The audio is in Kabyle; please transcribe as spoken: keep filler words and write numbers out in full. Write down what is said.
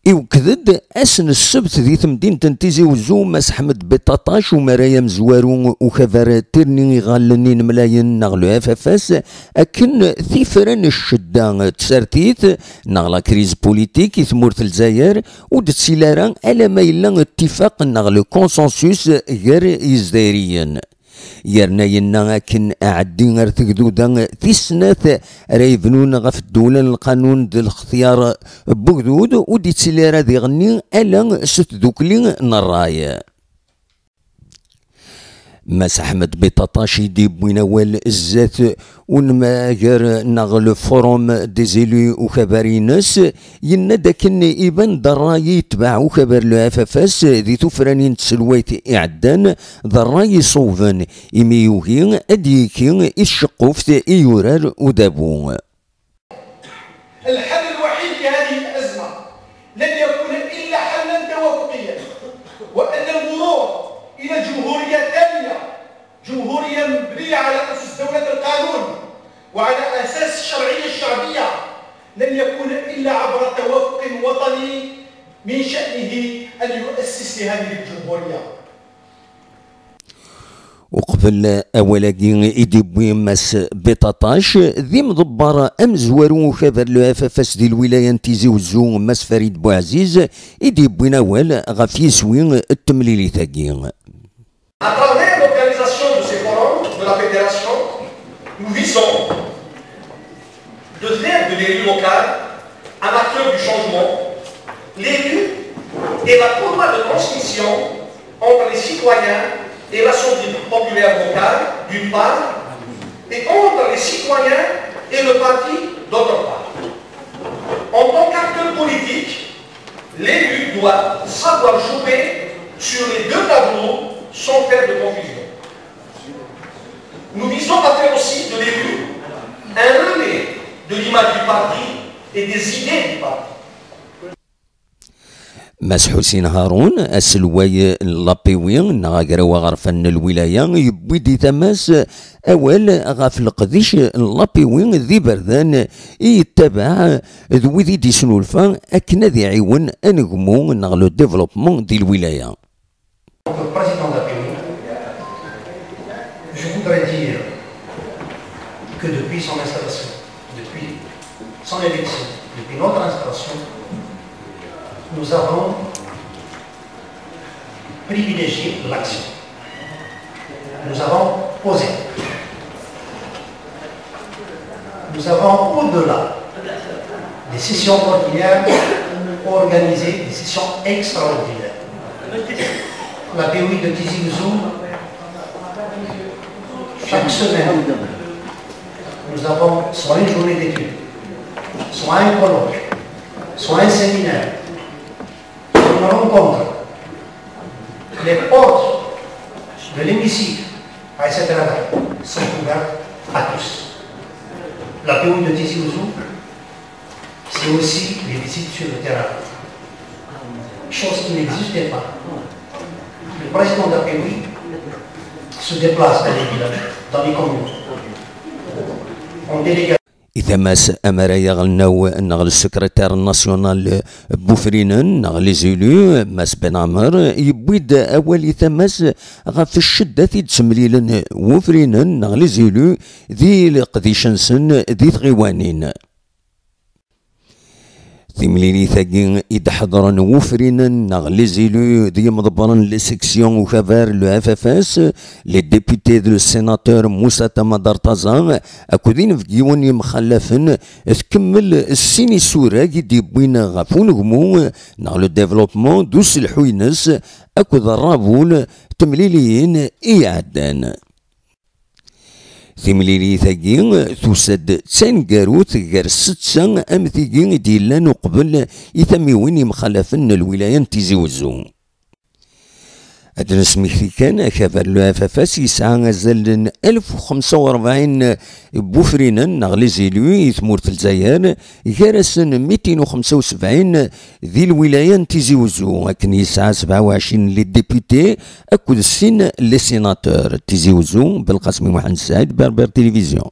Iwekked-d ass n ssebt di temdint n Tizi Wezzu Mass Ḥmed Biṭaṭac, umara amezwaru ukabar Tirni Iɣallen Inemlayen neɣ le F F S, akken tifra n ccedda d tsertit neɣ la crise politique i tmurt n Lezzayer ur d-tettili ara alamma yella ttifaq neɣ le consensus gar Yizzayriyen. Yerna yenna akken aɛeddi ar tegduda tis snat ara yebnun ɣef ddewla n lqanun d lextyar n wegdud ur d-yettili ara diɣenni ala s tdukli n ṛṛay. Mass Ḥmed Biṭaṭac i d-yewwin awal zdat unmager neɣ le forum des élus ukabar-ines, yenna-d akken iban-d ṛṛay i yetbeɛ ukabar le F F S di tufranin n tselwayt iɛeddan, d ṛṛay iṣewben, imi yugi ad d-yekki i tceqquft i yurar udabu. الحل الوحيد لهذه الأزمة لن يكون إلا حلا توافقيا، وأن المرور إلى جمهورية ثانية، جمهورية مبنية على أسس دولة القانون وعلى أساس الشرعية الشعبية، لن يكون إلا عبر توافق وطني من شأنه أن يؤسس لهذه الجمهورية. Uqbel awal-agi i d-yewwi Mass Biṭaṭac, d imḍebber amezwaru ukabar le F F S di lwilaya n Tizi Wezzu, Mass Farid Bouaziz, i d-yewwin awal ɣef yiswi n temlilit-agi. À travers l'organisation de ces forums de la fédération, nous visons de faire de l'élu local un acteur du changement. L'élu est la courroie de transmission entre les citoyens et l'Assemblée populaire locale, d'une part, et entre les citoyens et le parti, d'autre part. En tant qu'acteur politique, l'élu doit savoir jouer sur les deux tableaux sans faire de confusion. Nous visons à faire aussi de l'élu un relais de l'image du parti et des idées du parti. Mass Ḥusin Harun, aselway n l'A P W neɣ agraw aɣerfan n lwilaya, yewwi-d i tama-s awal ɣef leqdic n l'A P W d iberdan i yettabaɛ d wid i d-yesnulfa akken ad iɛiwen anegmu neɣ le développement di lwilaya. Le président de la P M I, je voudrais dire que depuis son installation, depuis son élection, depuis notre installation, nous avons privilégié l'action. Nous avons osé. Nous avons, au-delà des sessions ordinaires, organisé des sessions extraordinaires. La P O I de Tizi Ouzou, chaque semaine, nous avons soit une journée d'études, soit un colloque, soit un séminaire, une rencontre. Les portes de l'hémicycle à cette heure sont ouvertes à tous. La P O I de Tizi Ouzou, c'est aussi les visites sur le terrain, chose qui n'existait pas. Le président de la P O I se déplace dans les villages, dans les communes, en délégation. I tama-s, amara aɣelnaw neɣ le secrétaire national n wufrinen neɣ les élus, Mass Ben Amer, yewwi-d awal i tama-s ɣef cceddat i d-ttemlilen wufrinen neɣ les élus di leqdic-nsen di tɣiwanin. Timlilit-agi i d-ḥeḍren wufrinen neɣ les élus d yimḍebbren n les sections ukabar, le F F S, les députés d le sénateur Moussa Tamadar Taza akked inebgiwen yemxallafen, tkemmel sin isurag i d-yewwin ɣef unegmu neɣ le développement d uselḥu-ines akked ṛṛabul n temliliyin i iɛeddan. Timlilit-agi tusa-d d taneggarut gar setta am tigi i d-yellan uqbel i tamiwin yemxalafen n lwilaya n Tizi Wezzu. Ad d-nesmekti kan, akabar le F F S yesɛa azal n alef u xemsa u rebɛin n wufrinen neɣ les élus i tmurt n Lezzayer, gar-asen mitin u xemsa u sebɛin di lwilaya n Tizi Wezzu, akken yesɛa sebɛa u ɛecrin les députés akked sin les sénateurs. Tizi Wezzu, Belqasem Muḥend Saɛid, Berbère Télévision.